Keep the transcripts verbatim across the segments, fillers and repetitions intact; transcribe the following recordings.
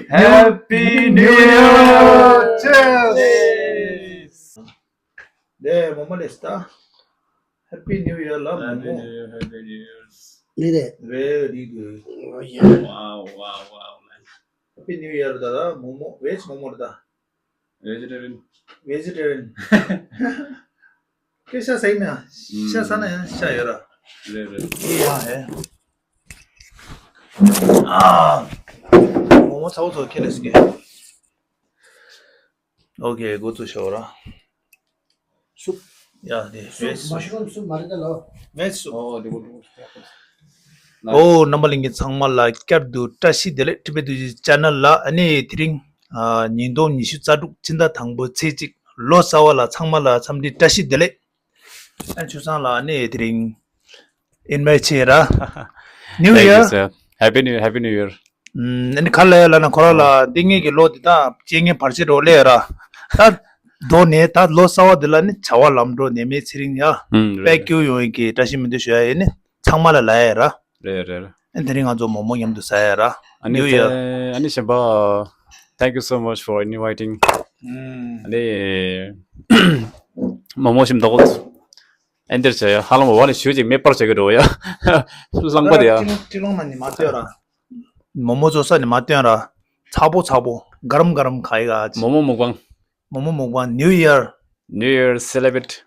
Happy New Year! Cheers! 네, 뭐 말했다? Happy New Year 라 Happy New Year, Happy New Year. Very good. Wow, wow, wow, man. Happy New Year 다. 뭐뭐? Veg 뭐뭐다? Vegetarian. Vegetarian. कैसा सही में? ཤ་ཟ་ན་ཡང་ཤ་ཡོད་ར། རེད་རེད། ཡ་ཧེ། ཨ། མོག་མོག་ཚ་བོ་ཚོ་ཁྱེར་ལས་ཀྱི། ཨོ་ཁེ། འགོ་བཙུགས་ཤོག་ར། སུབ། ཡ་དེ་སུབ། Mushroom soup མ་རེད་ད་ལོ། Veg soup. ཨོ་དེ་གོ་དེ་གོ། ཨོ་རྣམ་པ་ལྷན་རྒྱས་ཚང་མ་ལ་བསྐྱར་དུ་བཀྲ་ཤིས་བདེ་ལེགས། Tibet Duje Channel ལ་ཨ་ནི་དེ་རིང་ཉིས་སྟོང་ཉི་ཤུ་རྩ་དྲུག་སྤྱི་ཟླ་དང་པོ་ཚེས་གཅིག་ལོ་གསར་པ་ལ་ཚང་མ་ལ་འཚམས་འདྲི་བཀྲ་ཤིས་བདེ་ལེགས། ཨ་ཆུ་ཚང་ལ་ཨ་ནི་དེ་རིང་invite བྱས་ར། New Year. Happy New Happy New Year. ཨ་ནི་ག་ལ་ཡ་ལ་ན་ཁོ་ར་ལ་འདི་ངེད་ཀྱི་ལོ་འདི་དང་སྤྱན་སྔའི་བར་ཆད་འགྲོ་ལས་ར། ད་མདོ་ནས་ད་ལོ་གསར་པ་འདི་ལ་ནི་བྱ་བ་ལམ་འགྲོ་ནད་མེད་ཚེ་རིང་ཡ། དཔལ་སྐྱིད་ཡོང་ཡིན་གྱི་བཀྲ་ཤིས་སྨོན་འདུན་ཞུ་ཡ་ཡིན་ནི་ཚང་མ་ལ་ལ་ཡ་ར། རེད་རེད། ཨ་དེ་རིང་ང་ཚོ་མོག་མོག་མཉམ་དུ་ཟ་ཡ་ར། ཨ་ནི་New Year. ཨ་ནི་གཞན་པ། Thank you so much for inviting. ཨ་ནི། མོག་མོག་ཞིམ་མདོག་ཨེ་འདིར་བྱས་ཡ། ཧ་ལམ་འོ་ནི་ཞུ་ཅིག་མེད་པར་བྱེད་ཀྱི་འགྲོ་ཡ། ལྷང་པ་རེད་ཡ། ཀྲི་ཀྲི་ལོང་ན་ནི་མ་སྟོན་ར། མོག་མོག་བཙོ་ས་ནི་མ་སྟོན་ར། ཚ་པོ་ཚ་པོ། ག་རམ་ག་རམ་ཁ་ཡི་ག་ཅི། མོག་མོག་མུག་པང་། མོག་མོག་མུག་པང་། New Year. New Year celebrate.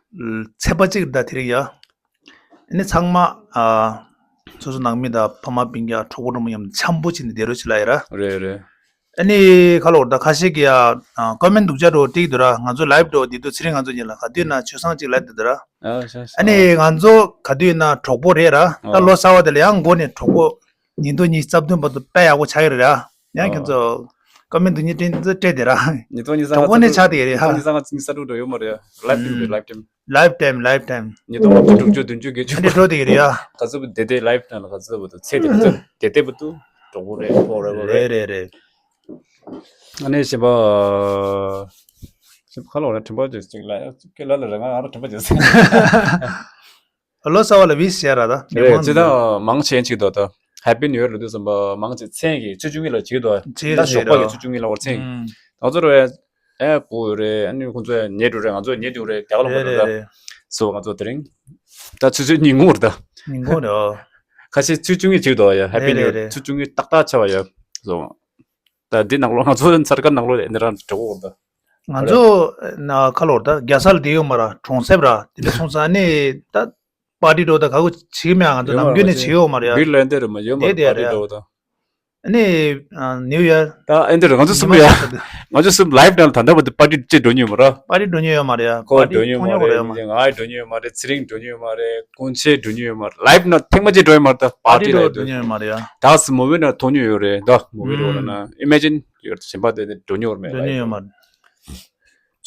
ཚེས་པ་གཅིག་ད་དེ་རིང་ཡ། ཨ་ནི་ཚང་མ་ཨ། སོ་སོ་ནང་མི་དང་ཕ་མ་སྤུན་ཀྱག་གྲོགས་པོ་གྲོགས་མོ་མཉམ་དུ་འཆམ་པོ་བྱས་ནས་བསྡད་རོགས་བྱེད་ལ་ཡ་ར། རེད་རེད། ཨ་ནི་ཁ་ལོ་ད་ཁ་ཤས་ཀྱི་ཡ་ཀོ་མེན་སྡུག་ཅག་འགྲོ་ཏིག་འདུག་ར། ང་ཚོ་ལའིབ་འགྲོ་འདི་འདུག་ཚེ་རིང་ང་ཚོ་གཉིས་ལ་ག་དུས་ན་ཆོས་བཟང་གཅིག་ལ་འདི་འདུག་ར། ཨ་ནི་ང་ཚོ་ག་དུས་ན་གྲོགས་པོ་རེད་ར། ད་ལོ་གསར་པ་དེ་ལ་ཡང་འགོ་ནས་གྲོགས་པོ་ཉིས་སྟོང་ཉི་ཤུ་རྩ་བདུན་བར་དུ་དཔེ་ཡག་པོ་ཆགས་ཀྱི་རེད་ར། ཡང་ཁྱོད་ཚོ་ཀོ་མེན་སྡུག་ཉེས་སྤྲད་འདི་ཚོ་སྤྲད་དེ་ར། ཉིས་སྟོང་ཉི་ཤུ་རྩ་བ་གྲོགས་པོ་ནས་ཆགས་བསྡད་ཀྱི་རེད་ཧ། ཉིས་སྟོང་ཉི་ཤུ་རྩ་བ་གཅིག་ཉི་ཤུ་རྩ་དྲུག་འགྲོ་ཡོད་མ་རེད་ཡ། ལའིབ་སྟྲིམ་རེད་ལའིབ་སྟྲིམ། Lifetime, lifetime. ཉིས་སྟོང་དྲུག་ཅུ་བདུན་ཅུ་བརྒྱད་ཅུ། ཨ་འདྲ་འགྲོ་བསྡད་ཀྱི་རེད་ཡ། ག་ཚོད་བདེ་བདེ་ལའིབ་ནང་ལ་ག་ཚོད་བདེ་བདེ་བུ་དུ་གྲོགས་པོ་རེད། Forever རེད། རེད་རེད། ཨ་ནི་གཞན་པ། གཞན་པ་ཁ་ལོ་རེ་དྲན་པ་ཅིག་ལ་ཡ་ཁྱེད་ལ་ལ་རེ་ང་ང་ར་དྲན་པ་ཅིག་ལོ་གསར་པ་ལ་ཝིཤ་བྱས་ར་ད། རེད། ཅི་ད་མང་ཆེན་ཅིག་འདུག་ད། Happy New Year ལབ་དུས་ཙམ་པ་མང་ཆེ་མཚན་གྱི་ཆུ་ཆུང་གི་ལ་བྱེད་ཀྱི་འདུག་ད་ཞོགས་པ་གི་ཆུ་ཆུང་གི་ལ་བར་མཚན། ང་ཚོ་རེད། ཨེ་གོ་ཡོད་རེད། ཨ་ནི་ཁོང་ཚོ་ཉལ་འགྲོ་རེད། ང་ཚོ་ཉལ་འགྲོ་རེད། རྒྱ་གར་ལ་རེད་རེད་རེད། སོ་ང་ཚོ་དེ་རིང་ད་ཆུ་ཚོད་ཉིན་གུང་རེད་ད། ཉིན་གུང་རེད། ཨོ། ཁ་ཤས་ཆུ་ཆུང་གི་བྱེད་འདུག་ཡ། Happy New Year རེད་རེད། ཆུ་ཆུང་གི་ཏག་ཏག་ཆ་བ་ཡ། སོ། ད་འདི་ནང་ལོགས་ང་ཚོ་མཚར་ཁ་ནང་ལོགས་ལ་འདི་རང་འགྲོ་གོ་ད། ང་ཚོ་ན་ཁ་ལོར་ད་རྒྱ་ས་ལ་བསྡད་ཡོད་མ་ར། གྲོང་གསེབ་ར་དེ་འདྲ་སོང་ཙང་ནི་ད་པར་ཊི་འགྲོ་ད་ག་གོ་བྱེད་མེད། ང་ཚོ་ནམ་རྒྱུན་ནས་བྱེད་ཡོད་མ་རེད་ཡ། བིར་ལ་འདི་རུ་མ་ཡོད་མ་རེད། པར་ཊི་འགྲོ་ད། ཨ་ནི་ནིའུ་ཡར། ད་ཨེ་འདི་རུ་ང་ཚོ་གསུམ་ཡ། ང་ཚོ་གསུམ་ལའིབ་ནང་ལ་ད་ལྟ་བར་དུ་པར་ཊི་ཅིག་འགྲོ་མྱོང་མ་རེད། པར་ཊི་འགྲོ་མྱོང་ཡོད་མ་རེད་ཡ། ཁོ་འགྲོ་མྱོང་མ་རེད། ང་ཡི་འགྲོ་མྱོང་ཡོད་མ་རེད། ཚེ་རིང་འགྲོ་མྱོང་ཡོད་མ་རེད། ཀུན་ཆེ་འགྲོ་མྱོང་ཡོད་མ་རེད། ལའིབ་ནང་ཐེངས་མ་གཅིག་འགྲོ་ཡོད་མ་རེད། ད་པར་ཊི་ལ་འགྲོ་མྱོང་ཡོད་མ་རེད་ཡ། ད་སི་མུ་ཝི་ནང་མཐོང་མྱོང་ཡོད་རེད། ད་མུ་ཝི་རོ་ལ་ན་ཨི་མེ་ཇིན་ཡོད་རེད། གཞན་པ་དེ་འགྲོ་མྱོང་ཡོད་མེད། འགྲོ་མྱོང་ཡོད་མ་རེད།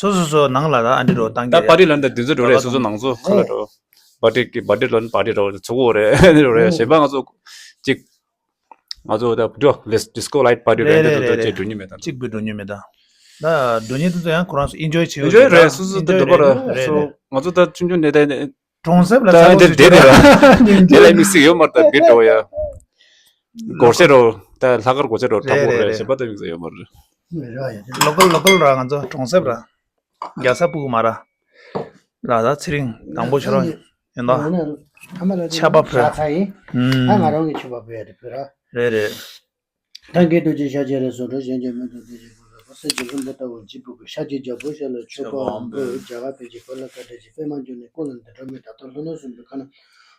སོ་སོ་སོ་ནང་ལ་ད་ཨ་འདྲི་རོ་བཏང་གི་ད་པར་ཊི་ལ་འདི་འདི་ཚོ་འགྲོ་རེད། སོ་སོ་ནང་ཚོ་ཁ་ལ་འགྲོ། པར་ཊི་གི་པར་ཊི་ལ་པར་ཊི་འགྲོ་ཚོ་གོ་རེད། འགྲོ་རེད། གཞན་པ་ང་ཚོ་གཅིག་ང་ཚོ་ད་འགྲོ་ལེས་ཌིས་ཀོ་ལའིཊ་པར་ཊི་རེད། འདི་ཚོ་ད་ཅིག་འགྲོ་མྱོང་མེད་ད། གཅིག་པུ་འགྲོ་མྱོང་མེད་ད། ད་འགྲོ་མྱོང་དེ་ཚོ་ཡང་ཁོ་རང་ཚོ་ཨིན་ཇོའི་བྱེད་ཡོད་རེད། སོ་སོ་ད་འགྲོ་པ་རེད། རེད་སོ་རེད། ང་ཚོ་ད་ཆུང་ཆུང་ནས་ད་གྲོང་གསེབ་ལ་ད་ཚ་བོ་འདི་ཞིག་འདི་རེད། འདི་ལ་དམིགས་བསལ་ཡོད་མ་རེད། ད་བིར་འགྲོ་ཡ། སྒོར་གཞས་རོ། ད་ལྷག་དཀར་སྒོར་གཞས་རོ་དྲག་པོ་རེད། རེད་རེད། གཞན་པ་ད་དམིགས་བསལ་ཡོད་མ་རེད། ལོ་ཀལ་ལོ་ཀལ་ར་ང་ཚོ་གྲོང་གསེབ་ར། རྒྱ་ས་སྤུ་གུ་མ་ར། ལ་ད་ཚེ་རིང་དང་པོ་ཁྱོད་རང་ཡིན་ད། ཆ་པ་ཕོད། ཨ་ང་རང་གི་ཆ་པ་ཕོད་ཡ་དེ་ཕོད་ར། རེད་རེད། ཐང་གི་རྡོ་རྗེ་ཤཱཀྱ་ར་སོ་འགྲོ་གཞན་གྱི་མི་དང་དེ་བཞིན་པོ་ར་བ་སེ་གྱི་ལྷུན་པོ་ལྟ་བུ་འཇིགས་པོ་གི་ཤཱཀྱའི་རྒྱལ་པོ་ཞལ་ལ་མཆོད་པའམ་འབུལ། རྒྱ་གར་པཎ་ཆེན་ཕོ་ལ་ཀ་ཏྲ་གྱི་པད་མ་འཇོ་ནས་ཀུན་ལ་འདི་འགྲོ་མི་དག་ཏུ་ལྷོ་ནུབ་སུམ་པའི་ཁ་ན་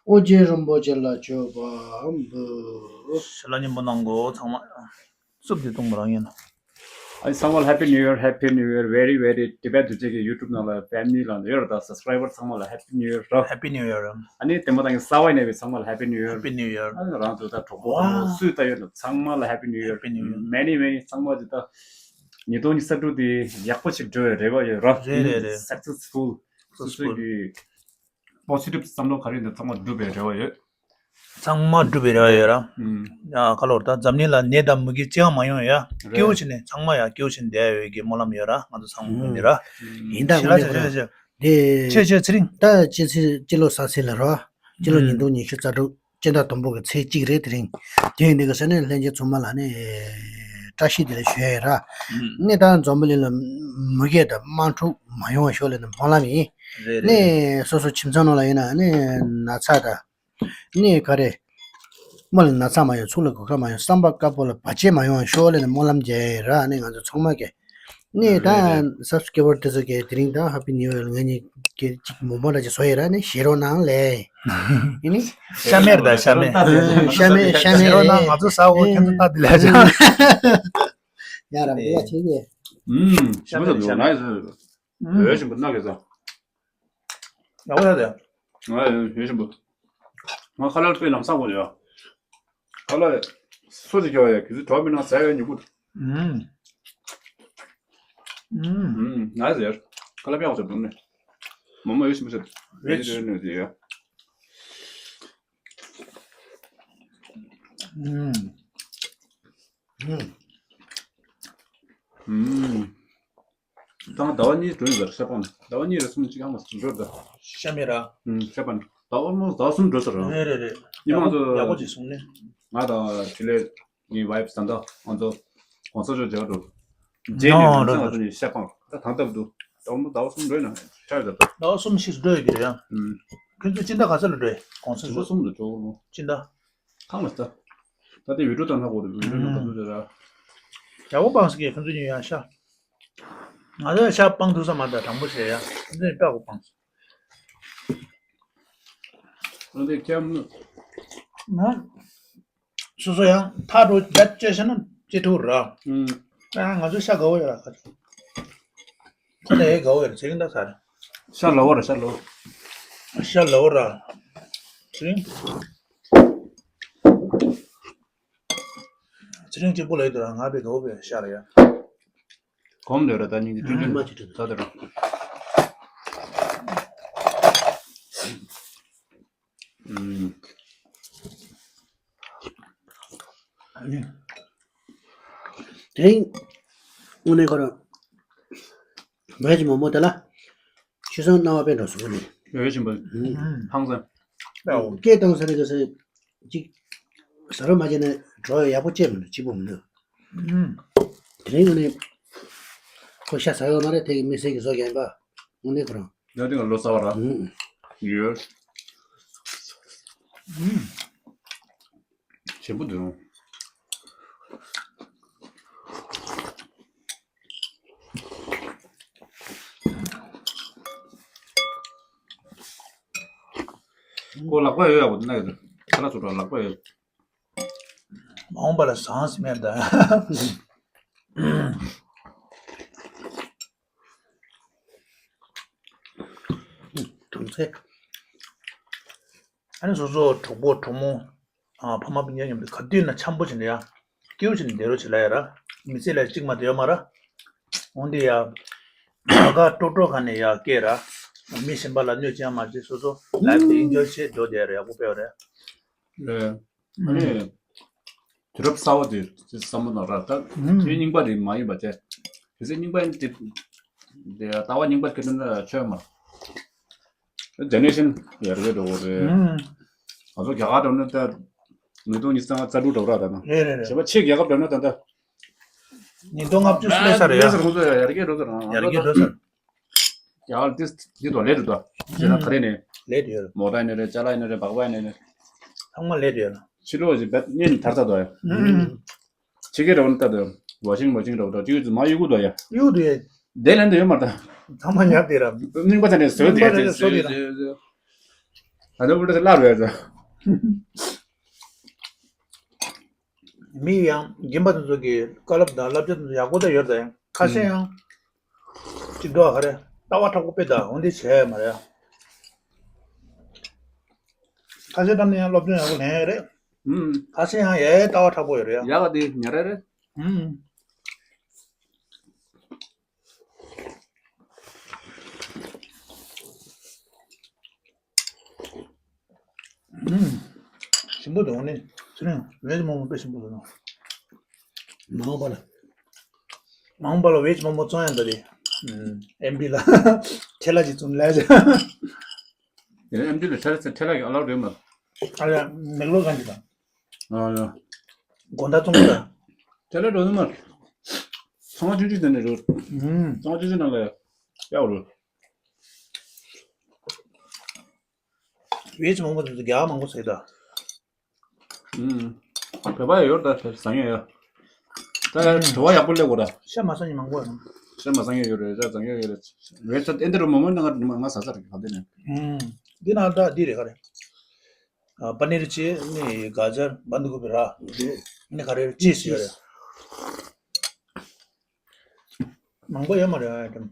ཨོ་རྒྱན་རིན་པོ་ཆེ་ལ་མཆོད་པའམ་འབུལ། ཤ་ལ་སྙན་པོ་གནང་གོ་ཚང་མ། སུབ་དེ་གཏོང་མ་རང་ཡིན་ན། ཨ་ཚང་མ་ལ་Happy New Year, Happy New Year, very very Tibet དུ་ཅེ་གི་ཡུ་ཊུབ་ནང་ལ་ཕེ་མི་ལི་ལ་ཡོད་ར། ད་སབ་སི་ཀ་རའི་བར་ཚང་མ་ལ་Happy New Year ར། Happy New Year ར། ཨ་ནི་དེ་མ་དང་གི་གསར་པ་ཡིན་ནའི་ཚང་མ་ལ་Happy New Year, Happy New Year ཨ་ནི་རང་ཚོ་ད་གྲོགས་པོ་དང་པོ་སུས་ད་ཡོད་ན་ཚང་མ་ལ་Happy New Year, Happy New Year many many ཚང་མ་ཅི་ད་ཉིས་སྟོང་ཉི་ཤུ་རྩ་དྲུག་དེ་ཡག་པོ་ཞིག་འགྲོ་བའི་རེ་བ་ཡོད་ར། རེད་རེད་རེད། Successful སོ་སོ་གི་པོ་སི་ཊིབ་བསམ་བློ་ག་རེ་འདུག་ཚང་མ་འགྲུབ་པའི་རེ་བ་ཡོད། ཚང་མ་འགྲུབ་པའི་རེ་བ་ཡོད་ར། ཨུམ། ཡ་ག་ལོར་ད་འཛམ་གླིང་ལ་ནད་དང་མུ་གེ་ཅི་ཡང་མ་ཡོང་ཡ། རེད། སྐྱིད་པོ་བྱས་ནས་ཚང་མ་ཡ་སྐྱིད་པོ་བྱས་ནས་བསྡད་ཡོད་ཀྱི་སྨོན་ལམ་ཡོད་ར། ང་ཚོ་ཚང་མ་ཀུན་ནས་ར། ཡིན་ད་ཞེ་ལ་ཞེ་ལ་ཞེ་ལ་ཞེ་ལ། དེ་ཆེ་ཆེ་ཚེ་རིང་། ད་སྤྱི་ཚེས་སྤྱི་ལོ་གསར་ཚེས་ལ་ར། སྤྱི་ལོ་ཨུམ། ཉིས་སྟོང་ཉི་ཤུ་རྩ་དྲུག་སྤྱི་ཟླ་དང་པོ་གི་ཚེས་གཅིག་རེད་དེ་རིང་། དེ་ཡིན་དུས་ཀྱི་ས་ནས་ལྷན་རྒྱས་ཚང་མ་ལ་ནི་བཀྲ་ཤིས་བདེ་ལེགས་ཞུ་ཡ་ཡིན་ར། ནི་ད་འཛམ་བུ་གླིང་ལ་མུ་གེ་དང་དམག་འཁྲུག་མ་ཡོང་བ་ཤོག་ལབ་ནས་སྨོན་ལམ་ཡིན། རེད་རེད། ནི་སོ་སོ་ཁྱིམ་ཚང་ནང་ལ་ཡིན་ན་ནི་ན་ཚ་དང་། ནི་ག་རེ། མི་ལ་ན་ཚ་མ་ཡོང་། ཚུར་ལ་གོད་ཁ་མ་ཡོང་། བསམ་པ་དཀར་པོ་ལ་བར་ཆད་མ་ཡོང་ཤོག་ལབ་ནས་སྨོན་ལམ་རྒྱག་ཡ་ཡིན་ར། ནི་ང་ཚོ་ཚང་མ་གི། ནི་ད་རེད་རེད། སབ་སི་ཀེ་རའེ་བར་དེ་ཚོ་གི་དེ་རིང་ད་ཧེ་པི་ནིའུ་ཡར་ལ་ངེད་གཉིས་ཀྱིས་གཅིག་མོག་མོག་འདྲ་ཅིག་བཟོ་ཡ་ར། ནི་བཞེས་རོགས་གནང་ལེ། ཡིན་ནི། ཤ་མེད་ར་ད་ཤ་མེད། ཤ་མེད་ཤ་མེད་བཞེས་རོགས་གནང་། རེད། ང་ཚོ་ཟ་འོ་ཁྱེད་ཚོ་ལྟ་དེ་ལས་ཅང་། ཡ་ར་འབུལ་བ་བྱེད་ཀྱི། ཨུམ། ཞིམ་པོ་འདུག་ནའི་སི། འོད་ཞིམ་པོ་སྣ་གས་ས། ཡག་པོ་ཡོད་དེ། ང་ཡོད་བཞིན་པོ། ང་ཁ་ལག་དཔེ་ལམ་སང་པོ་ཡོད། ཁ་ལག་སོ་ཅིག་རྒྱག་ཡ་གི་ཚོད་གྲོགས་མི་ནང་ཟ་ཡ་ཉུ་གུ། ཨུམ། ཨུམ། ཨུམ། ང་ཟེར། ཁ་ལག་དཔེ་ཡག་པོ་བྱས་འདུག་ནི། མོག་མོག་ཡོད་བཞིན་པོ་བྱས། རེད། རེད་རེད་རེད་ཡ། ཨུམ། ཨུམ། ཨུམ། ད་ཟླ་བ་གཉིས་འགྲོ་ཡིན་ཟེར་ཤ་སྤང་ནས། ཟླ་བ་གཉིས་རེ་གསུམ་ཅིག་ཨང་ལ་འགྲོ་ད། ཤ་མེད་ར། ཨུམ། ཤ་སྤང་ནས་ཟླ་བ་མོ་ཟླ་བ་གསུམ་འགྲོ་ཟེར་ར། རེད་རེད་རེད། ཉི་མ་ཡག་པོ་ཚོ་ཡག་པོ་ཅིག་སོང་ནས། ང་དང་དེ་ལས་ངའི་ཝའི་ཕི་ད་ལྟ་ང་ཚོ་གོང་ས་མཆོག་མཇལ་བ་འགྲོ། རྗེས་ནས་ནོ་ང་ཚོ་ནོ་ང་ཚོ་གཉིས་ཤ་སྤང་ད་དང་སྟབས་འདུག་ཟླ་བ་མོ་ཟླ་བ་གསུམ་འགྲོ་ཡིན་ན་ཤ་ཡོད་ད། ཟླ་བ་གསུམ་ཞིག་འགྲོ་ཡོད་ཀྱི་རེད་ཡ། ཨུམ། ཁྱོད་ཚོ་སྤྱི་ཟླ་ག་ཚོད་ལ་འགྲོ་ཡི། གོང་ས་དྲུག་པ་མཆོག་གསུམ་དུ་འགྲོ་གི་རེད། སྤྱི་ཟླ། ཁང་ལ་ལྟ། ད་ལྟའི་བི་ཌིའོ་བཏང་ཧ་གོ་རེད། བི་ཌིའོ་ནང་ག་ཚོད་རེད་ར། ཡག་པོ་སྤངས་ཟེར་གྱི་ཁོང་ཚོ་གཉིས་ཡང་ཤ། ང་ཚོ་ཤ་སྤང་ཐུབ་ས་མ་རེད། དྲང་པོ་བཤད་ཡ་ཁོང་ཚོ་གཉིས་དཔེ་ཡག་པོ་སྤངས། ཨ་འདི་ཁྱམ། ང་སོ་སོ་ཡང་ཐག་འགྲོ་རྒྱ་བཅད་ཤ་ན་བཅད་ཐུབ་ར། ཨུམ། ཨ་ང་ཚོ་ཤ་དགའ་བོ་ཡོད་ར་ཁ་ཆུ། ཁོ་ནས་ཨེ་དགའ་བོ་ཡོད་ར་ཚེ་རིང་ད་ས་ར། ཤ་ལ་བོ་ར་ཤ་ལ་བོ། ཤ་ལ་བོ་ར། ཚེ་རིང་། ཚེ་རིང་གཅིག་པུ་ལ་ཡོད་དུ་ར་ང་བས་དགའ་བོ་བས་ཤ་ར་ཡ། གོམ་ལས་ར་ད་སྙིང་རྗེ་ཀྲུང་ཀྲུང་ད་དེ་ར། ཨུམ། དེ་རིང་དངོས་གནས་ཁོ་རང་བོད་ཀྱི་མོག་མོག་དེ་ལ་ཤི་སོང་སྣང་བ་དཔེ་འགྲོ་སོང་ནས། ཡོད་བཞིན་པ། ཧང་སང་། སྐད་བཏང་ས་ནས་ག་ས་ཅིག་ཟ་རོ་མ་བྱས་ན་གྲོགས་ཡག་པོ་བྱས་མི་འདུག་སྐྱིད་པོ་མི་འདུག་དེ་རིང་ནས་ཁོ་ཤ་ཟ་ཡོད་མ་རེད། དེ་གི་དམིགས་བསལ་གྱི་བཟོ་རྒྱག་པ་དངོས་གནས་ཁོ་རང་། ཡང་དེ་ག་ལོ་ཙཱ་བ་ར། ཡོད། ཞིམ་པོ་འདུག་ཁོ་ལག་པ་ཡོད་ཡག་པོ་འདུག་ན་ཡོད་འདུག་ཁ་ལག་ཚོ་ལག་པ་ཡོད། མ་འོངས་པ་ལ་བཟང་སེམས་ཡང་ད། དུང་ཚེ། ཨ་ནི་སོ་སོ་གྲོགས་པོ་གྲོགས་མོ། ཨ་ཕ་མ་སྤུན་ཀྱག་མཉམ་དུ་ག་དུས་ན་འཆམ་པོ་བྱས་ནས་ཡ། སྐྱིད་པོ་བྱས་ནས་བསྡད་རོགས་བྱེད་ལ་ཡ་ར། མི་ཚེ་ལ་གཅིག་མ་བསྡད་ཡོད་མ་ར། འོན་ཏེ་ཡ། ད་ག་ཀྲོག་ཀྲོག་ག་ནས་ཡ་སྐད་ར། མི་གཞན་པ་ལ་གནོད་ཅི་ཡང་མ་བྱེད་སོ་སོ་ལའིབ་དེ་ཨིན་ཇོའི་བྱེད་འགྲོ་བསྡད་ར་ཡག་པོ་དཔེ་བ་རེད། ཨ་ནི། དུས་རབས་གསར་བ་དེ་བསམ་བློ་གཏོང་ར་ད། ཁྱོད་རྙིང་པ་རེད་མ་ཡིན་པ་བྱས། གལ་སྲིད་རྙིང་པ་ཡིན་དེ། དེ་ལྟ་བ་རྙིང་པ་སྐྱེ་དོན་ལ་ཆོད་མ། ཇེ་ནེ་རེ་ཤན་ཡར་རྒྱས་འགྲོ་གི་རེད། ང་ཚོ་རྒྱ་གར་འགྲོ་ན་ད། ཉིས་སྟོང་ཉི་ཤུ་རྩ་ལྔ་རྩ་དྲུག་འགྲོ་ར་ད་ན། རེད་རེད་རེད། གཞན་པ་ཕྱི་རྒྱལ་ཁབ་འགྲོ་ན་ད་ད། ཉིས་སྟོང་ལྔ་བཅུ་སླེབས་ས་རེད་ཡ། ལྷ་སར་ཁོང་ཚོ་ཡར་རྒྱས་འགྲོ་ས་རེད། ཡར་རྒྱས་འགྲོ་ས་རེད། ཡ་ལ་ཏིས་ཏི་དོ་ལེ་རུ་དོ། ཅེ་ན་ཁ་རེ་ནས། ལེ་དུ་ཡོད། མོ་ཏ་ནས་རེད། ཅ་ལ་ནས་རེད། བག་པ་ནས་རེད། ཚང་མ་ལེ་དུ་ཡོད། ཕྱི་ལོགས་ཞིག་བེད་ཉིན་ཐར་ཚ་དོ་ཡ། ཕྱི་གེ་རོ་ནི་ཏ་དོ། ཝ་ཤིང་ཝ་ཤིང་རོ་དོ་ཅིག་ཡོད་ཚུ་མ་ཡུ་གུ་དོ་ཡ། ཡུ་དུ་ཡ། དེ་ལན་དུ་ཡོད་མ་ཏ། ཚང་མ་ཉར་དེ་ར། རྙིང་པ་ཚ་ནས་བཟོས་དེ་ཡ་ཚེ་བཟོས་དེ་ར། ད་དུ་བུ་ཏ་ལ་རུ་ཡ་ཚ། མི་ཡང་རྒན་པ་དེ་ཚོ་གི་བཀའ་སློབ་དང་བསླབ་བྱ་དེ་ཚོ་ཡག་པོ་ད་ཡོད་ད་ཡང་ཁ་ཤས་ཡང་ཅིག་འདུག་ག་རེ་ལྟ་བ་དྲག་པོ་དཔེ་ད་འོན་ཏེ་བྱས་མ་རེད། ཁ་ཤས་ད་ནི་ཡང་སློབ་སྦྱོང་ཡག་པོ་ལེན་ཡ་རེད། ཁ་ཤས་ཡང་ཡའི་ལྟ་བ་དྲག་པོ་ཡོད་རེད་ཡ། ཡག་ག་དེ་ཉ་རེ་རེད། ཞིམ་པོ་འདུག་ནི། ཚེ་རིང་ཝེ་ཇི་མོག་མོག་དཔེ་ཞིམ་པོ་འདུག་ན། མ་འོངས་པ་ལ། མ་འོངས་པ་ལ་ཝེ་ཇི་མོག་མོག་བཙོང་ཡ་འདི་རེད། ཨེམ་ཌི་ལ་ཁྲལ་ལ་ཅིག་བཙོང་ལས་ཅིག་ཨེམ་ཌི་ལ་ཁྲལ་ཁྲལ་ལ་གི་ཨ་ལོ་རེད་མ། ཨ་ཡ། མེག་ལོ་གང་གི་དང་། ཨ་ཡ། དགོང་དག་བཙོང་གི་དང་། དེ་ལས་འགྲོ་ནི་མ། ཚང་མ་ཆུང་ཆུང་དེ་ནས་རུ། ཨུམ། ཚང་མ་ཆུང་ཆུང་ནང་ལ་ཡག་རུ། བེད་མང་པོ་དེ་ཚོ་རྒྱ་མང་པོ་ཟེར་ད། ཨུམ། བོད་པ་ཡོད་ད་དེ་ཟ་ངེས་ཡོད། ད་ཡ་བྲོ་བ་ཡག་པོ་སླེབས་གོ་ར། ཤ་མ་ཟ་ངེས་མང་པོ་ཡོད། ཤ་མ་ཟ་ངེས་ཡོད་རེད། ཤ་ཟ་ངེས་ཡོད་རེད། བེད་ཚ་ཨེ་འདི་རུ་མོ་མོ་ནང་ང་ང་ཟ་ས་རེད་ག་དེ་ནས། ཨུམ། འདི་ན་ད་འདི་རེད་ག་རེད། ཨ། པ་ནིར་ཅི་ནི་ག་ཇར་བན་དུ་གོ་བི་ར། ནི་ག་རེ་ཅི་ཟེར་རེད། མང་པོ་ཡོད་མ་རེད་ཨ་ཀྲམ།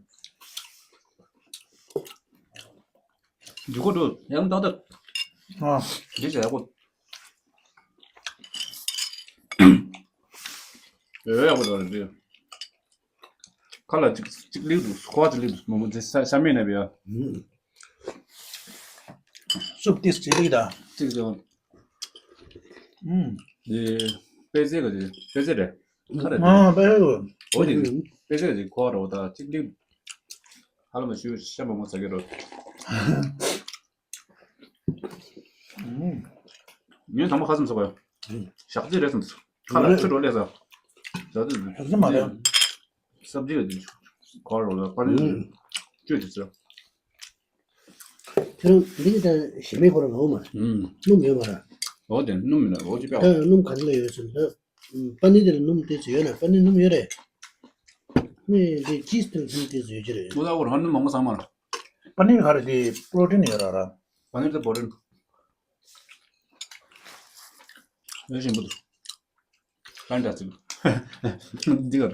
འཇུ་གོ་འགྲོ་ཡང་ཏག་ཏག་ཨ། འདི་ཟེར་ཡག་པོ། ཡོད་ཡག་པོ་འགྲོ་རེད་འདི། ཁ་ལ་ཅིག་ཅིག་ལིག་འདུག་ཁོ་བ་ཅིག་ལིག་འདུག་མོ་མོ་འདི་ས་ཤ་མེད་ནས་བས། སུབ་ཏིས་ཅིག་ལིག་ད། ཅིག་ཟེར། ཨུམ། འདི་པེ་ཙེ་ག་ཅིག་པེ་ཙེ་རེད། ཁ་རེད། ཨ་པེ་ཙེ་ག། འོ་དེ་པེ་ཙེ་ག་ཅིག་ཁོ་བ་རོ་ད་ཅིག་ལིག་ཧ་ལམ་ཞུ་ཤ་མོག་མོག་ཟ་གི་རོ། ཨུམ། ངས་དང་པོ་ཁ་ཙམ་ཟ་གོ་ཡ། ཞག་རྩི་རེད་སམ། ཁ་ལ་ཆུ་འགྲོ་ལས་ཟ། ཞག་རྩི་ཞག་རྩི་མ་རེད། སབ་ཇི་ཡོད་དེ། གོ་རོ་ལ་པ་ནི་ཨུམ། བཅོས་ཏེ་ཟ། ཁྱེད་རང་འདི་གི་ད་ཞི་མི་ཁོ་ར་ལོ་མ། ཨུམ། སྣུམ་ཡོད་མ་ར། འོ་དེ་སྣུམ་མིན་ན་འོ་ཅི་པ། ད་སྣུམ་ག་ཚོད་ལ་ཡོད་ཟེར་ན་ད། པ་ནི་དེ་ལ་སྣུམ་ཏོག་ཙམ་ཡོད་ན། པ་ནི་སྣུམ་ཡོད་རེད། ནི་དེ་ཅིས་དེ་ལ་སྣུམ་ཏོག་ཙམ་ཡོད་ཀྱི་རེད། ཁོ་ད་འོ་རང་སྣུམ་མང་པོ་ཟ་མ་ར། པ་ནི་ག་རེ་དེ་པྲོ་ཊིན་ཡོད་ར་ར། པ་ནི་དེ་པྲོ་ཊིན། ཡོད་བཞིན་པོ་འདུག་ལན་འདྲ་ཚིག་འདི་གར།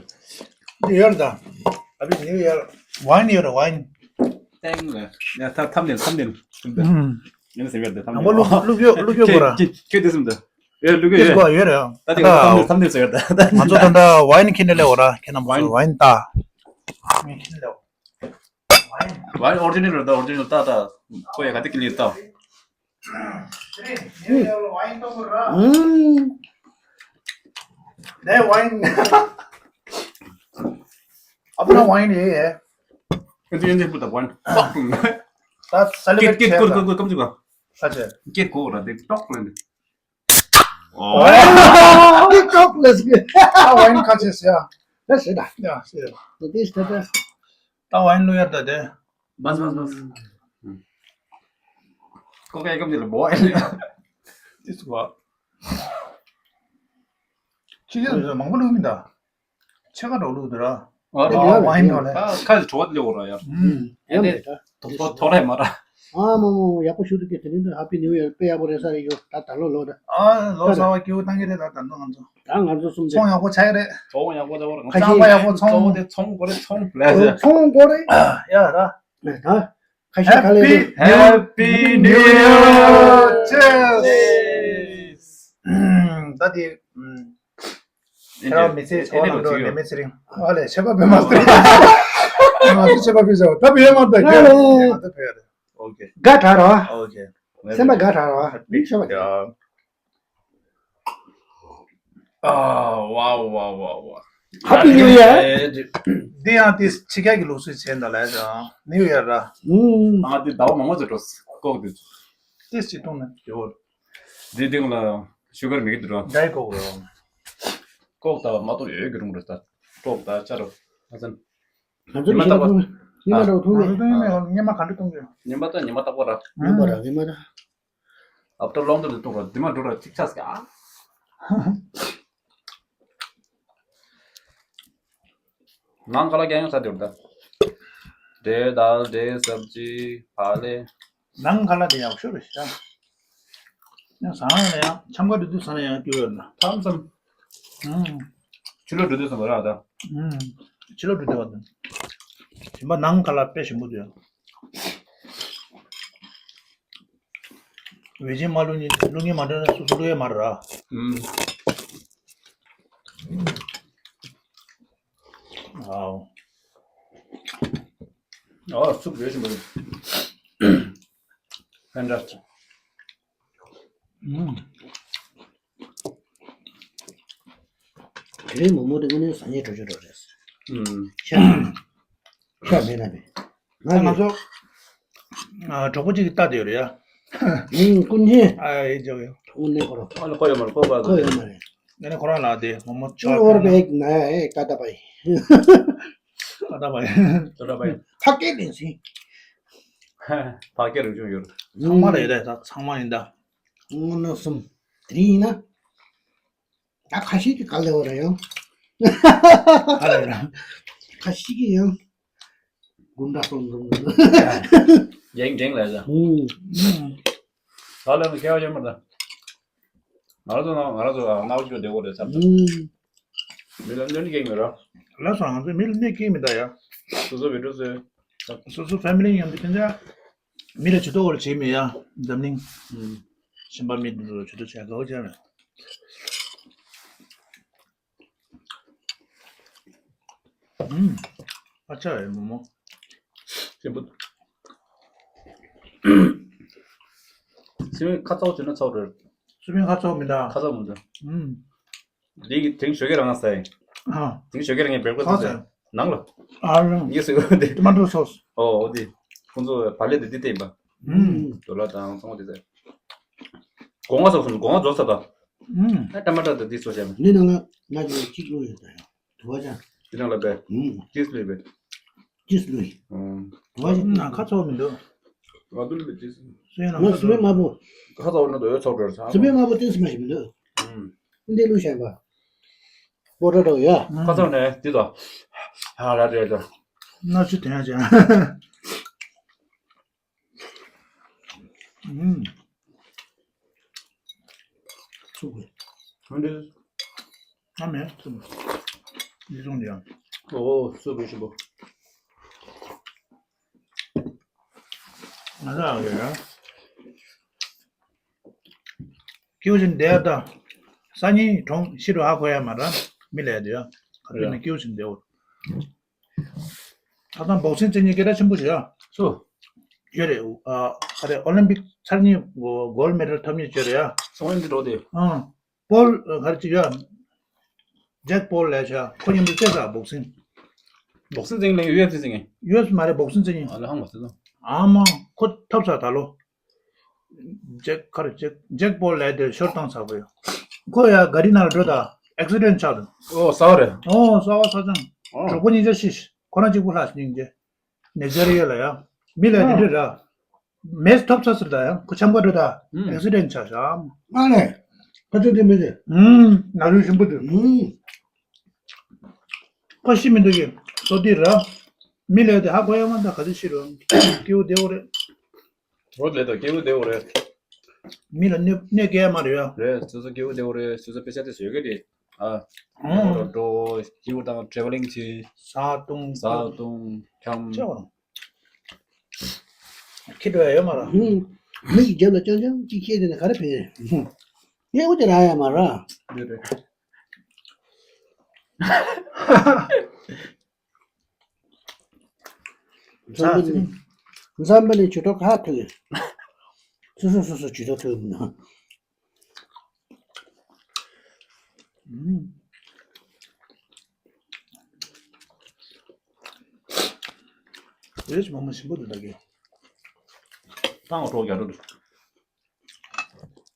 འདི་ཡོད་ད། ཨ་བི་ནིའུ་ཡར། ཝའིན་ཡོད་ར་ཝའིན། ཏེང་ལ། ཡ་ཐ་ཐམ་ནེལ་ཐམ་ནེལ། ཨུམ། ཡིན་ཟེར་ཡོད་དེ་ཐམ་ནེལ། དང་པོ་བླུག་བླུག་ཡོད་བླུག་ཡོད་གོ་ར། ཁྱོད་ཁྱོད་དེ་སུམ་ད། ཡོད་བླུག་ཡོད་ཡོད། ཡོད་ར། ད་དེ་ག་ཐམ་ནེལ་ཐམ་ནེལ་ཟེར་ཡོད་ད། ང་ཚོ་ད་ད་ཝའིན་ཁྱེར་ནས་སླེབས་འོ་ར། ཁྱེད་རྣམ་པ་ཚོ་ཝའིན་ད། ངས་ཁྱེར་ནས་སླེབས། ཝའིན་ཨོ་རི་ཇི་ནལ་རེད་ད། ཨོ་རི་ཇི་ནལ་ད་ད། ཁོ་ཡ་ག་དེ་ཀི་ལི་ད། ཨུམ། ད་ཝའིན། ཨ་པ་ན་ཝའིན་ཡེ་ཡེ། ཨེ་འདི་ཨེ་འདི་པུ་ད་ཝའིན། ད་སེ་ལེ་བྲེ་ཊི་ཀེད་ཀེད་ཀོར་ཀོར་ཀོར་ཀམ་ཅི་ག་ས་ཆེ། ཀེད་ཀོར་ར་དེ་ཏོག་ལེན། ཨོ། ཀེད་ཀོར་ལེས་གི། ད་ཝའིན་ཁ་ཆེ་སེ་ཡ། ད་ཤེ་ད། ཡ་ཤེ། དེ་དེ་ཤེ་ད། ད་ཝའིན་ལུ་ཡར་ད་དེ། བས་བས་བས། ཀོ་ཀ་ཡེ་ཀམ་དེ་ལ་བོ་ཨེ་ལ། ཏིས་བ། ཅི་ཡ་མང་པོ་ལུག་མི་འདའ། ཕྱེད་ཀ་འགྲོ་ལུག་འདི་ར། ཨ་རེད། ཨ་ཝའིན་ཡོད་ལེ། ད་ཁ་ཅིག་བྲོ་བ་ལེ་འོ་ར་ཡར། ཨུམ། ཡ་མེད་ད། དོ་དོ་རེ་མ་ར། ཨ་མོ་མོ་ཡག་པོ་ཞུ་འདུག་གི། དེ་རིང་འདི་ཧེ་པི་ནིའུ་ཡར་དཔེ་ཡག་པོ་རེད་ས་རེད་ཡོད་ད། ད་ལོ་ལོ་ད། ཨ་ལོ་གསར་བ་སྐྱིད་པོ་བཏང་གི་རེད་ད། ད་ཚོ་ང་ཚོ། ད་ང་ཚོ་གསུམ་ཚོང་ཡག་པོ་ཆགས་ཀྱི་རེད། ཚོང་ཡག་པོ་ཆགས་པོ་རེད། ཁ་ཅང་པ་ཡག་པོ་ཚོང་། ཚོང་དེ་ཚོང་དགོས་རེད། ཚོང་ལས་ཚོང་དགོས་རེད། ཡ་ད། ཁ་ཤས་ཁ་ལས་རེད། Happy New Year! Cheers! ད་དེ། ཁྱེད་རང་མི་ཚེའི་འཚོ་བ་ནང་དུ་ནད་མེད་ཚེ་རིང་། ཨ་ལས་ཆད་པ་ཕེབས་མ་སོང་། ང་ཚོ་ཆད་པ་ཕེབས་བཞག་ད་བེད་མ་ད་ཁྱེད་རང་ད་བེད་རེད། ཨོ་ཀེ། དགའ་དྲགས་རོ། ཨོ་ཀེ། སེམས་པ་དགའ་དྲགས་རོ། ཧེ་པི་ནིའུ་ཡར། ཨ་ཝའོ་ཝའོ་ཝའོ་ཝའོ། Happy New Year. འདི་ཡང་དེ་ཕྱི་རྒྱལ་གྱི་ལུགས་སྲོལ་བྱས་འདུག་ལས་ཀྱང་ནིའུ་ཡར་ར། ཨུམ། ང་འདི་ཟླ་བ་མང་པོ་ཙམ་འགྲོ་ཀོག་འདི། ཏིས་ཅིག་བཏུང་ནས་ཡོད། འདི་སྟེང་ལ་ཤུ་གར་མེད་ཀྱི་འདུག་ར། ཌའི་ཀོག་ར། ཀོག་ད་མ་གཏོགས་ཡོད་ཀྱི་རུང་རེད་ད། ཀོག་ད་ཅ་རོ། ཨ་ཙན། ང་ཚོ་ཉི་མ་རྟག་པར། ཉི་མ་རྟག་པར་འཐུང་ནས། ང་ཚོ་ཉི་མ་ག་འདྲ་འཐུང་གི། ཉི་མ་ད་ཉི་མ་རྟག་པར་ར། ཉི་མ་ར་ཉི་མ་ར། ཨབ་ཏུ་ལོང་དུ་ལ་གཏོང་རོགས། འདི་མ་འགྲོ་ར་ཅིག་ཆགས་ཀྱང་། ནང་ཁ་ལ་རྒྱ་ཡོང་ས་དེར་ད། འབྲས་དང་འབྲས་སབ་ཅི་བག་ལེབ། ནང་ཁ་ལ་དེ་ཡག་ཤོས་རེད་ཤག་ཡང་ཟ་ན་ཡང་འཆམ་ཁ་འགྲོ་དུས་ཟ་ན་ཡང་སྐྱོ་ཡོད་ན། ཐམ་སམ། ཨུམ། ཕྱི་ལོགས་འགྲོ་དུས་ཟ་བ་ར་ད། ཨུམ། ཕྱི་ལོགས་འགྲོ་དུས་བ་ད། ཞིམ་པ་ནང་ཁ་ལ་དཔེ་ཞིམ་པོ་འདུག་ཡང་། ཝེ་ཇི་མ་བླུགས་ནི་བླུགས་ནི་མ་འདྲ་ན་སོ་སོ་བླུགས་ཡ་མ་རེད་ར། ཨུམ། ཨའོ། ཨོ་སུབ་ཡོད་ཞིམ་པོ་རེད། ཕན་ཏྲ་སི་ཊིག་ཨུམ། དེ་རིང་མོག་མོག་དེ་དངོས་གནས་ཟ་སྙིང་བྲོ་ཆོག་འགྲོ་རེད། ཨུམ། ཤ་ཤ་མེད་ན་མེད། ད་ང་ཚོ་ཨ་གྲོགས་པོ་གཅིག་གིས་ལྟ་བསྡད་ཡོད་རེད་ཡ། ཀུན་མཁྱེན། ཨ་ཡེ་ཇོ་ཡོ། དངོས་གནས་ཁོ་རང་ཨ་ལ་ཁོ་ཡོད་མ་རེད། ཁོ་པ་ཁོ་ཡོད་མ་རེད། ཨ་ནི་ཁོ་རང་ལ་དེ་མོ་མོ་ཅུ་ཆོ་ཨོར་ཕན་བེག་ན་ཨེ་ཀ་ཏ་པའི། ཀ་ཏ་པའི། ཕ་སྐད་ལེན་སིན། ཕ་སྐད་རིག་ཆུང་ཡོད། ཚང་མ་ལ་ཡོད་དེ་ད་ཚང་མ་ཡིན་ད། དངོས་གནས་གསུམ། དེ་རིང་ཡིན་ན། ད་ཁ་ཤས་ཀྱི་ག་ལེ་བ་ར་ཡང་། ག་ལེ་ར། ཁ་ཤས་ཀྱི་ཡང་། དགུན་ཟླ་སོང་སོང་། རྒྱང་རྒྱང་ལ་ཡ། ཨུམ། ད་ལ་ནི་ཁྱེད་ཡོད་མ་ད། ང་རང་ཚོ་ང་རང་ཚོ་ང་ཚོ་ནག་ཆུ་བདེ་བོ་རེད་བསམ་ད། ཨུམ། མི་ལ་གནོད་སྐྱེལ་མི་ར། ལ་སོང་ང་ཚོ་མི་ལ་གནོད་སྐྱེལ་མི་ད་ཡ། སོ་སོ་བི་ཌིའོ་ཚོས། སོ་སོ་ཕེ་མི་ལི་མཉམ་དུ་ཁྱེད་ཅག་མི་ལ་ཇུས་གཏོགས་བར་བྱེད་མི་ཡ། འཛམ་གླིང་། ཨུམ། གཞན་པ་མི་འདི་ཚོ་ཇུས་གཏོགས་བྱས་དགའ་བོ་བྱས་མེད། ཨུམ། ཨ་ཅག་ཨེ་མོ་མོ། ཆེན་པོ། སུ་མིན་ཁ་ཚོགས་བྱུང་ན་ཚོགས་རེད། སུ་མིན་ཁ་ཚོགས་མི་འདའ། ཁ་ཚོགས་མི་འདའ། ཨུམ། འདི་གི་དེང་ཞོགས་ཀས་རང་ང་ཟས། ཨ། དེང་ཞོགས་ཀས་རང་ངས་བེར་ཀོ་ཁ་ཚོགས་ཟས། ནང་ལ། ཨ་རང་། ངས་ཟས་གོ་དེ། ཊོ་མ་ཊོ་སོ་སི། ཨོ་ཨོ་དེ། ཁོང་ཚོ་བག་ལེབ་དེ་འདི་བསྟན་པ། ཨུམ། དོ་ལ་དང་ཚོང་པ་དེ་ཟས། སྒོ་ང་ཚོགས་སོང་སྒོ་ང་རྫོགས་ཚར་ད། ཨུམ། ཨ་ཊ་མ་ཊ་དང་འདི་ཚོ་བྱས་པ། འདི་ནང་ལ་ང་ཚོ་གཅིག་བླུགས་ཡོད་ད་ཡང་། དུ་བ་ཅང་། འདི་ནང་ལ་བས། ཨུམ། ཅིས་བླུགས་པས། ཅིས་བླུགས། ཨུམ། དུ་བ་ཅང་། ན་ཁ་ཚོགས་མི་འདུག་ང་དུ་ལུགས་ཅིས། སུ་ཡང་ན་ང་ཁ་སུ་བའི་ཚོགས། དམར་པོ། ཁ་ཚོགས་ན་དུ་ཡོད་ཚོགས་འགྲོ་ས། སུ་བའི་དམར་པོ་ཏིས་མ་ཞིག་མི་འདུག་ཨུམ། འདི་བླུགས་བཞག་པ། པོ་ཊ་ཊོ་ཡ། ཁ་ཚོགས་ནས་འདི་དོ། ཧ་ལ་རེད་དོ། སྣ་ཆུ་དོན་ཅང་། ཨུམ། ཚུགས་པས། ཧོན་ཏེ། ཨ་མེ་ཚུགས་པས། ཡིད་བཟུང་དེ་ཡང་། ཨོ་ཚུགས་པས་ཞིམ་པོ། ང་ལ་ཨ་ཡ། ཀེའུ་ཅིན་དེ་ད། སང་ཉིན་གྲོང་ཤི་རུ་ཧ་གོ་ཡ་མ་ར། མི་ལས་དེ་ཡ། ག་དུས་ནས་ཀེའུ་ཅིན་དེ་འོ། ད་ལྟ་བོག་སིང་རྩེད་མཁན་སྐད་གྲགས་ཆེན་པོ་ཞིག་ཡ། སུ། ཡོད་རེད། ཨ་ག་རེ་ཨོ་ལིམ་པིག་ཚར་གཉིས་གོལ་མེ་ཌལ་ཐོབ་མཁན་ཅིག་ཡོད་རེད་ཡ། སོང་ཡིན་འགྲོ་དེ། ཨང་། པོལ་ག་རེ་ཅིག་ཡ། ཇེག་པོལ་ལས་བྱ་ཁོ་མཉམ་དུ་རྩེད་ས་བོག་སིང་། བོག་སིང་རྩེད་མཁན་ཡོད་ཚེ་རྩེད་མཁན། ཡོད་མ་རེད་བོག་སིང་རྩེད་མཁན། ཨ་ལ་ཧང་བ་ཚེ་དང་། ཨ་མ་ཁོ་ཐོབ་ས་ད་ལོ། ཇེག་ཁར་ཇེག་ཇེག་པོལ་ལས་དེ་ཤོར་བཏང་ཚར་བས། ཁོ་ཡ་ག་རི་ནང་ལ་འགྲོ་ད་ཨེག་སི་ཌེན་ཆགས་འདུག་ཨོ་ས་བ་རེད། ཨོ་ས་བ་ས་ཅང་། ཨོ། གྲོགས་པོ་གཉིས་ཆ་ཤི་ཤི་ཁོ་རང་གཅིག་པུ་ལྷག་སྙིང་རྗེ། ནེ་ཇེ་རི་ཡ་ལ་ཡ། མི་ལ་དེ་འདྲ་ར། མེས་ཐོབ་ཚར་ཟེར་ད་ཡ་ཁོ་འཆམ་ག་འགྲོ་ད་ཨེག་སི་ཌེན་ཆགས་ཤག་ཨ་ལས། ཁ་ཚོད་དེ་མི་ཟེར། ཨུམ། ང་ཚོའི་ཞིམ་པོ་དེ། ཨུམ། ཁོ་ཤི་མི་འདུག་གི་སོ་དེ་ར། མི་ལས་དེ་ཧ་གོ་ཡ་མ་ད་ག་ཚོད་ཤི་རུང་། སྐྱེ་བོ་བདེ་བོ་རེད། རོ་ལས་དང་སྐྱེ་བོ་བདེ་བོ་རེད། མི་ལ་གནོད་གནོད་སྐྱེལ་མ་རེད་ཡ། རེད་སོ་སོ་སྐྱེ་བོ་བདེ་བོ་རེད་སོ་སོ་པེ་ས་དེ་བཟོས་གི་རེད། ཨ། ཨང་། འགྲོ་སྐྱེ་བོ་དང་ཊེ་ཝ་ལིང་བྱེད། ཟ་བཏུང་ཟ་བཏུང་འཁྱམ། ཅི་བ། ཁྱི་འགྲོ་ཡ་ཡོད་མ་ར། ཧུམ། མི་གི་རྒྱབ་ལ་རྐྱང་རྐྱང་གཅིག་སྐྱེས་དེ་ནས་ག་རེ་ཕན། ཧུམ། གཡས་པོ་དེ་རག་ཡ་མ་ར། རེད་རེད། འཛམ་བུ་གླིང་འཛམ་བུ་གླིང་ཇུས་གཏོགས་ག་ཐུག་ཡོད། སོ་སོ་སོ་སོ་ཇུས་གཏོགས་ཐུག་ཡོད་མིན་ན། རེད་མ་མ་ཞིམ་པོ་འདུག་ད་གི། ཏང་གྲོགས་རྒྱ་རོ་འདུག་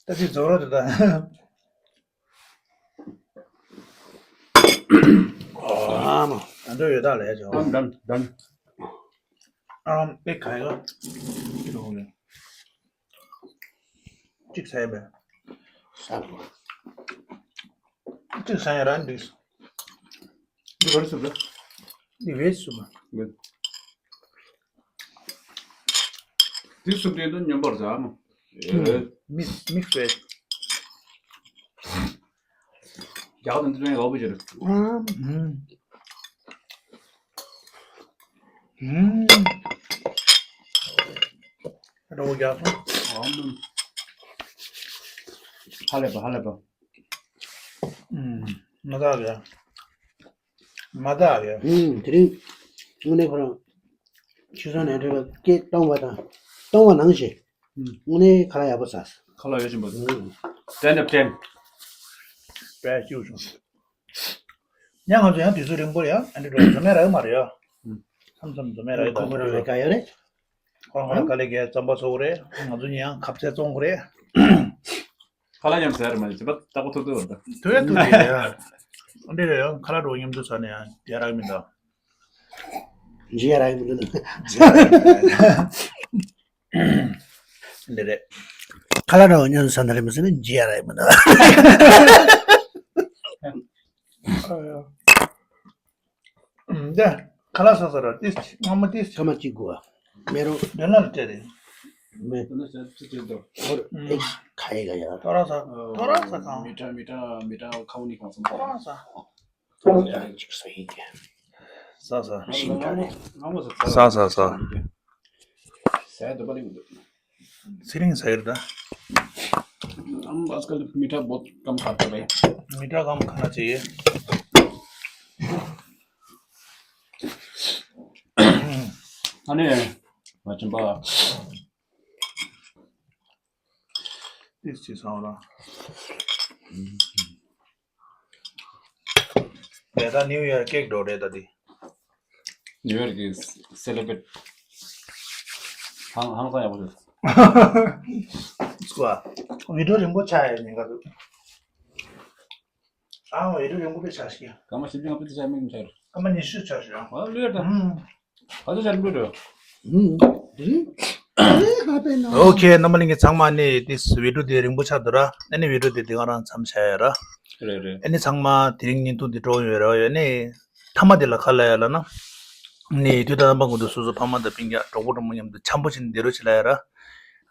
ད་ཅི་རྫོགས་རོགས་དེ་ད། ཨ་མ། ད་འདོད་ཡོད་ད་ལས་ཅོ། ཨམ་ཌན་ཌན། ཨམ་པེ་ཁ་ཡོ། ཅི་རོགས་ལས། གཅིག་ཟ་ཡ་མེད། ཟ་དགོས། གཅིག་ཟ་ཡ་རང་འདུག་འདི་ག་རེ་སུབ་རེད། འདི་ཝེཇ་སུབ་མ། འདི་སུབ་དེ་དུ་སྙོམས་པར་ཟ་མོ། མིག་མིག་ཝེཇ། རྒྱག་དང་འདི་ཚོ་ཡང་ཡག་པོ་བྱེད་རེད། ཨུམ། ཨུམ། རོ་རྒྱག་སོང་། ཨུམ། ཧ་ལས་པ་ཧ་ལས་པ། ཨུམ། མ་དག་གི། མ་དག་གི། ཨུམ། དེ་རིང་དངོས་གནས་ཁོ་རང་ཆུ་ཚོད་ནས་འཕྲོས་པ་སྐད་གཏོང་བ་དང་གཏོང་བ་ནང་བཞིན། ཨུམ། དངོས་གནས་ཁ་ལག་ཡག་པོ་ཟ། ཁ་ལག་ཡག་ཤིན་པོ། ཨུམ། ཏེན་ཨོཕ་ཏེན། པྲེ་སི་སྐྱིད་བྱུང་། ཡང་ང་ཚོ་ཡང་དུས་ཚོད་རིང་པོ་ཡང་ཨ་འདྲི་འགྲོ་འཛོམས་ཡ་རག་མ་རེད་ཡ། ཨུམ། མཚམས་མཚམས་འཛོམས་ཡ་རག་ཡ། ཁོ་ཁོ་རང་ལས་ཀ་ཡོད་རེད། ཁོང་ཁོང་དཀའ་ལས་རྒྱག་རྩམ་པ་བཟོ་གི་རེད། ང་ཚོ་ཡང་ཁ་ཟས་བཙོང་གི་རེད། ཁ་ལག་མཉམ་ཟ་ཡ་རེད་མ་ཡིན་ཅི་པ་ལྟ་གོ་ཐུབ་ཐུབ་རེད། ཐུབ་ཡ་ཐུབ་ཀྱི་རེད་ཡ། འདི་རེད་ཡང་ཁ་ལག་འགྲོ་མཉམ་དུ་ཟ་ནས་ཡང་རྒྱ་རག་མི་འདུག་འཇི་ཡ་རག་མི་འདུག་འདི་རེད། ཁ་ལག་འགྲོ་མཉམ་དུ་ཟ་ན་རེད་མི་ཟ་ནས་འཇི་ཡ་རག་མི་འདུག་འདི་ཁ་ལག་ཟ་ས་ར་ཏིས་ངོ་མ་ཏིས། ཁ་མ་གཅིག་དགོས། མེ་རོ། འདི་ན་ལ་སྤྲད་རེད། མེ། ཁ་ཡི་ག་ཡ། ཐོ་ར་ས། ཐོ་ར་ས་གང་། མི་ཏྲ་མི་ཏྲ་མི་ཏྲ་ཁ་བོ་ནི་གང་སམ་ཐོ་ར་ས། ཐོ་ར་ས་གཅིག་ས་ཡི་ག་ས་ས། ཤིང་ཏྲ་རེད། ས་ས་ས། ཟས་དུ་པ་ལིང་འདུག་ཚེ་རིང་ཟེར་ད། हम आजकल मीठा बहुत कम खाता भाई। मीठा कम खाना चाहिए। अने मा चंपा। ཏིས་ཅི་སོང་ལ། ད་ལྟ་ནིའུ་ཡར་ཀེག་འགྲོ་རེད་ད་དེ། ནིའུ་ཡར་གི་སེ་ལེ་བྷ་རེཊ། ཧང་ཧང་སང་ཡག་པོ་རེད། སྐུ་ཨ། ཝི་ཌི་འོ་རིང་པོ་ཆགས་ཡ་ཉེན་ཁ་འདུག་ཨ་ཝི་ཌི་འོ་རིང་པོ་དཔེ་ཆགས་ཤིག་སྐར་མ་བཞི་བཅུ་ང་བཅུ་དེ་ཆགས་མིན་ཆགས་རེད། སྐར་མ་ཉི་ཤུ་ཆགས་ཤིག་ཨ་ལུས་ཡར་ད། ཧུམ། ག་ཚོད་ཆགས་ལུས་རེད། ཧུམ། ཨོ་ཁེ། རྣམ་པ་གླིང་གི་ཚང་མ་ནི་དེ་ཝི་ཌི་འོ་དེ་རིང་པོ་ཆགས་འདུག་ར། ཨ་ནི་ཝི་ཌི་འོ་དེ་དེ་ག་རང་མཚམས་བཞག་ཡ་ར། རེད་རེད། ཨ་ནི་ཚང་མ་དེ་རིང་བརྙན་ཐུང་དེ་སྤྲོ་ཡོད་ར་ཡོད་ནི། མཐའ་མ་དེ་ལ་ག་ལབ་ཡ་ལབ་ན། ནི་དུས་དང་རྣམ་པ་ཀུན་ཏུ་སོ་སོ་ཕ་མ་དང་སྤུན་ཀྱག་གྲོགས་པོ་གྲོགས་མོ་མཉམ་དུ་འཆམ་པོ་བྱས་ནས་བསྡད་རོགས་བྱེད་ལབ་ཡ་ར།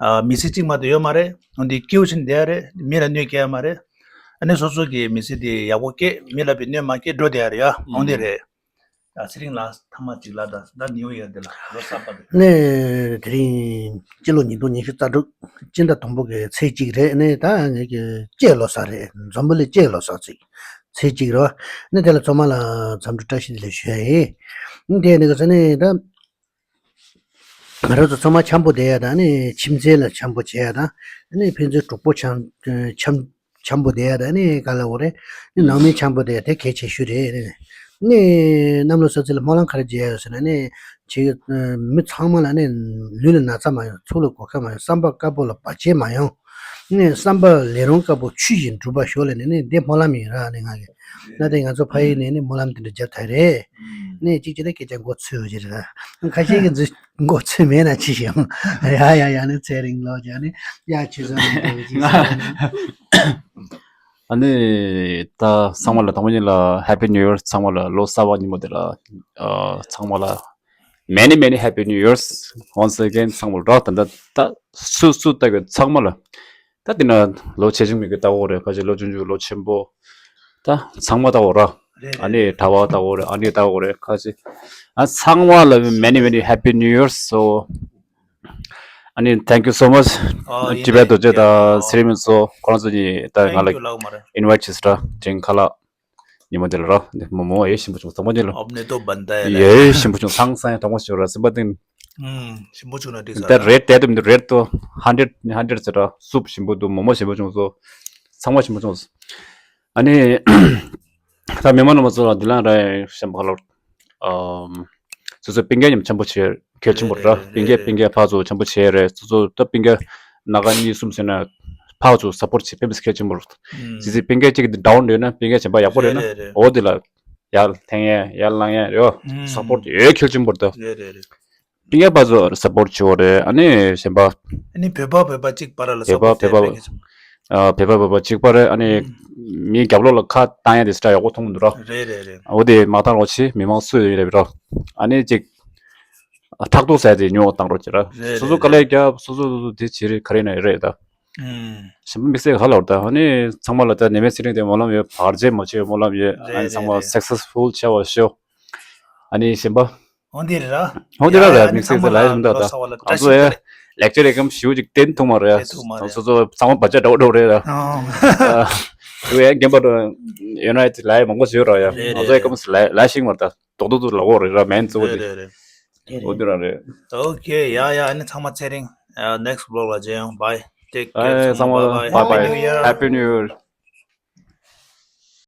ཨ། མི་ཚེ་གཅིག་མ་གཏོགས་ཡོད་མ་རེད། འོན་ཏེ་སྐྱིད་པོ་བྱས་ནས་བསྡད་ཡ་རེད། མི་ལ་གནོད་སྐྱེལ་ཡ་མ་རེད། ཨ་ནི་སོ་སོ་གི་མི་ཚེ་དེ་ཡག་པོ་སྐྱེལ། མི་ལ་བའི་གནོད་མ་སྐྱེལ་འགྲོ་བསྡད་ཡ་རེད་ཡ། འོང་དེ་རེད། ཨ། ཚེ་རིང་ལགས་མཐའ་མ་གཅིག་ལ་ད་ད་ནིའུ་ཡར་དེ་ལ་ལོ་གསར་པ་དེ། ནས་དེ་རིང་སྤྱི་ལོ་ཉིས་སྟོང་ཉི་ཤུ་རྩ་དྲུག་སྤྱི་ཟླ་དང་པོ་གི་ཚེས་གཅིག་རེད། ནས་ད་ངེད་ཀྱི་གཅེས་ལོ་གསར་རེད། འཛམ་བུ་གླིང་གཅེས་ལོ་གསར་ཚེས་ཚེས་གཅིག་རེད་བ། ནས་དེ་ལ་ཚང་མ་ལ་འཚམས་འདྲི་བཀྲ་ཤིས་བདེ་ལེགས་ཞུ་ཡ་ཡིན། དེ་ནི་ག་ས་ནས་ད། ང་རང་ཚོ་ཚང་མ་འཆམ་པོ་བསྡད་ཡ་དང་ནི་ཁྱིམ་མཚེས་ལ་འཆམ་པོ་བྱེད་ཡ་དང་ནི་ཕན་ཚུན་གྲོགས་པོ་འཆམ་འཆམ་འཆམ་པོ་བསྡད་ཡ་དང་ནི་ག་ལ་འོ་རེད། ནི་ནང་མི་འཆམ་པོ་བསྡད་ཡ་དེ་གལ་ཆེ་ཤོས་རེད། ནི་གནམ་ལོ་གསར་ཚེས་ལ་སྨོན་ལམ་ག་རེ་བརྗེད་ཡ་ཡོད་ཟེར་ན་ནི་ཆེ་མི་ཚང་མ་ལ་ནི་ལུས་ལ་ན་ཚ་མ་ཡོང་། ཚུགས་ལ་གོད་ཁ་མ་ཡོང་། བསམ་པ་དཀར་པོ་ལ་བར་ཆད་མ་ཡོང་། ནི་བསམ་པ་ལས་རུང་དཀར་པོ་ཆོས་བཞིན་འགྲུབ་པར་ཤོག་ལབ་ནས་ནི་འདི་སྨོན་ལམ་ཡིན་ར། ནི་ང་གི་ན་དེ་ང་ཚོ་ཕ་ཡུལ་ནས་ནི་སྨོན་ལམ་དེ་འདྲ་བརྒྱབ་ཐལ་རེད། ནི་གཅིག་གཅིག་ལ་སྐད་ཆ་མགོ་ཚོས་ཡོད་ཀྱི་རེད། ཁ་ཤས་ཀྱི་འཛུལ་མགོ་ཚོས་མེད་ན་ཅི་ཞིག་ཡང་ཡ་ཡ་ཡ་ནི་ཚེ་རིང་ལོ་ཅག་ནི་ཡ་ཆུ་ཚོད་མི་འདུག་ཅི་ཟེར་ན། ཨ་ནི་ད་ཚང་མ་ལ་དང་པོ་ཉིད་ལ་Happy New Year། ཚང་མ་ལ་ལོ་གསར་པ་ཉིན་མོ་དེ་ལ་ཨ་ཚང་མ་ལ། Many, many happy New Years once again. ཚང་མ་ལ་ར། ད་ད་ད་སུ་སུ་ལྟ་གི་ཚང་མ་ལ། ད་དེ་ན་ལོ་ཆེ་ཆུང་མེད་གི་ལྟ་བོ་རེད། ཁ་ཅིག་ལོ་ཆུང་ཆུང་ལོ་ཆེན་པོ། ད་ཚང་མ་ལྟ་བོ་ར། རེད་རེད། ཨ་ནི་གྲྭ་པ་ལྟ་བོ་རེད། ཨ་ནི་ལྟ་བོ་རེད། ཁ་ཅིག་ཨ་ཚང་མ་ལ་many, many happy New Year. So ཨ་ནི་thank you so much. ཨ་ཡིན་ཅི་པའི་རྡོ་རྗེ་དང་ཚེ་རིང་མཚོ་ཁོ་རང་ཚོ་གཉིས་ད་ང་ལ་ཨིན་ཝའི་ཊི་བྱས་ར། ཅིང་ཁ་ལག་ཉིན་མོ་དེ་ལ་ར། འདི་མོ་མོ་ཡེ་ཞིམ་པོ་བྱུང་། ཚང་མ་ཉིད་ལ་ཨོབ་ནེ་ཏོ་བན་ད་ཡ་ལ་ཡེ་ཞིམ་པོ་བྱུང་། ཚང་སང་ཡང་དོག་མོ་ཞིག་ར་སེམས་པ་གཏིང་། ཨུམ། ཞིམ་པོ་བྱུང་ན་འགྲིག་ས་རེད། རེད་དེ་དུ་མི་འདུག་རེད་དོ། ཧན་ཌེ་རེད་ནི་ཧན་ཌེ་རེད་ཟེར་ར། སུབ་ཞིམ་པོ་འདུག་མོ་མོ་ཞིམ་པོ་བྱུང་སོང་། ཚང་མ་ཞིམ་པོ་བྱུང་སོང་། ཨ་ནི་ད་མི་མང་རྣམ་པ་ཚོ་ལ་འདི་ལ་ར་ཞིམ་པ་ལོ། ཨམ། སོ་སོ་སྤུན་ཀྱག་མཉམ་འཆམ་པོ་བྱེད་གལ་ཆེན་པོ་རེད། རེད་རེད། སྤུན་ཀྱག་རེད་རེད། སྤུན་ཀྱག་ཕར་ཚུར་འཆམ་པོ་བྱེད་རེད། སོ་སོ་ད་སྤུན་ཀྱག་སྣ་ཁ་གཉིས་གསུམ་ཟེར་ན་ཕར་ཚུར་སབ་པོར་བྱེད་དཔེ་མི་སྲིད་གལ་ཆེན་པོ་རེད། ཨུམ། ཅི་ཟེར་སྤུན་ཀྱག་གཅིག་གི་ཌའུན་ཡོད་ན་སྤུན་ཀྱག་གཞན་པ་ཡག་པོ་རེད་ན། རེད་རེད་རེད། འོ་དེ་ལ་ཡར་འཐེན་ཡས་ཡར་ལངས་ཡས་རེད་བ། ཨུམ། སབ་པོར་ཡོད་གལ་ཆེན་པོ་རེད་ད། རེད་རེད་རེད། སྤུན་ཀྱག་ཕར་ཚུར་སབ་པོར་བྱེད་དགོས་རེད། ཨ་ནི་གཞན་པ། ཨ་ནི་བོད་པ་བོད་པ་གཅིག་བར་ལ་བོད་པ་སབ་པོར་བོད་པ་བྱེད་དཔེ་གལ་ཆེན་པོ། ཨ། བོད་པ་བོད་པ་གཅིག་པ་རེད། ཨ་ནི་ཨུམ། མིའི་རྒྱབ་ལོགས་ལ་ཁ་བཏང་ཡ་དེ་སྲ་ཡག་པོ་མཐོང་མི་འདུག་ར། རེད་རེད་རེད། འོ་དེ་མ་བཏང་རོགས་བྱེད། མི་མང་སུ་ཡོད་རེད་ར། ཨ་ནི་གཅིག་ཕྲག་དོག་ཟེར་དེ་ཉུང་བ་བཏང་རོགས་བྱེད་ར། རེད་སོ་སོ་རེད་དཀའ་ལས་རེད། རྒྱབ་སོ་སོ་སོ་སོ་དེ་བྱེད་རེད་ག་རེ་ན་ཡོད་རེད་ད། ཨུམ། གཞན་པ་དམིགས་བསལ་ག་ལ་བར་ད། ཨ་ནི་ཚང་མ་ལ་ད་ནད་མེད་ཚེ་རིང་དེ་སྨོན་ལམ་ཡོད། བར་ཆད་མ་བྱེད་སྨོན་ལམ་ཡོད། ཨ་ནི་ཚང་མ་རེད་རེད། སག་སེ་སི་ཕུལ་བྱ་བ་ཤོག་ཨ་ནི་གཞན་པ། འོ་འདི་རེད་ར། འོ་འདི་ར་ཡ་རེད། ཡ་དམིགས་བསལ་ཚང་མ་ལ་ལ་ཡ་ཡིན་ད་ལོ་ད། གསར་བ་ལ་ང་ཚོ་ཡ་བཀྲ་ཤིས་བདེ་ལེགས། ལེགས་ཆ་རེ་གམ་ཞུ་ཅིག་བསྟན་ཐུབ་མ་རེད་ཡ། བསྟན་ཐུབ་མ་རེད། སོ་སོ་ཚང་མ་བར་ཆད་འདྲ་བོ་འདྲ་བོ་རེད་ཡ། ཨོ། ཨ། དུ་ཡ་རྒན་པ་འདྲ་ཡོད་ན་ཡ་ལ་ཡ་མང་པོ་ཞིག་ཡོད་ར་ཡ། རེད་ང་ཚོ་ཡ་རེད་གམ་ལ་ལ་ཤིང་མ་རེད་ད། རྡོག་རྡོག་ཏུ་ལ་འོ་རེད་ར་མེན་གཙོ་བོ་རེད་དེ། རེད་རེད་རེད། འོ་དེ་རང་རེད། ཨོ་ཁེ། ཡ་ཡ། ཨ་ནི་ཚང་མ་ཚེ་རིང་། ཨ། ནེག་སི་ཊི་བི་ལོག་ལ་མཇལ་ཡོང་། བྷའི། ཊེག་ཨེ་ཀེར། ཚང་མ་བྷའི་བྷའི། བྷའི་བྷའི། ཧེ་པི་ནིའུ་ཡར། ཧེ་པི་ནིའུ་ཡར།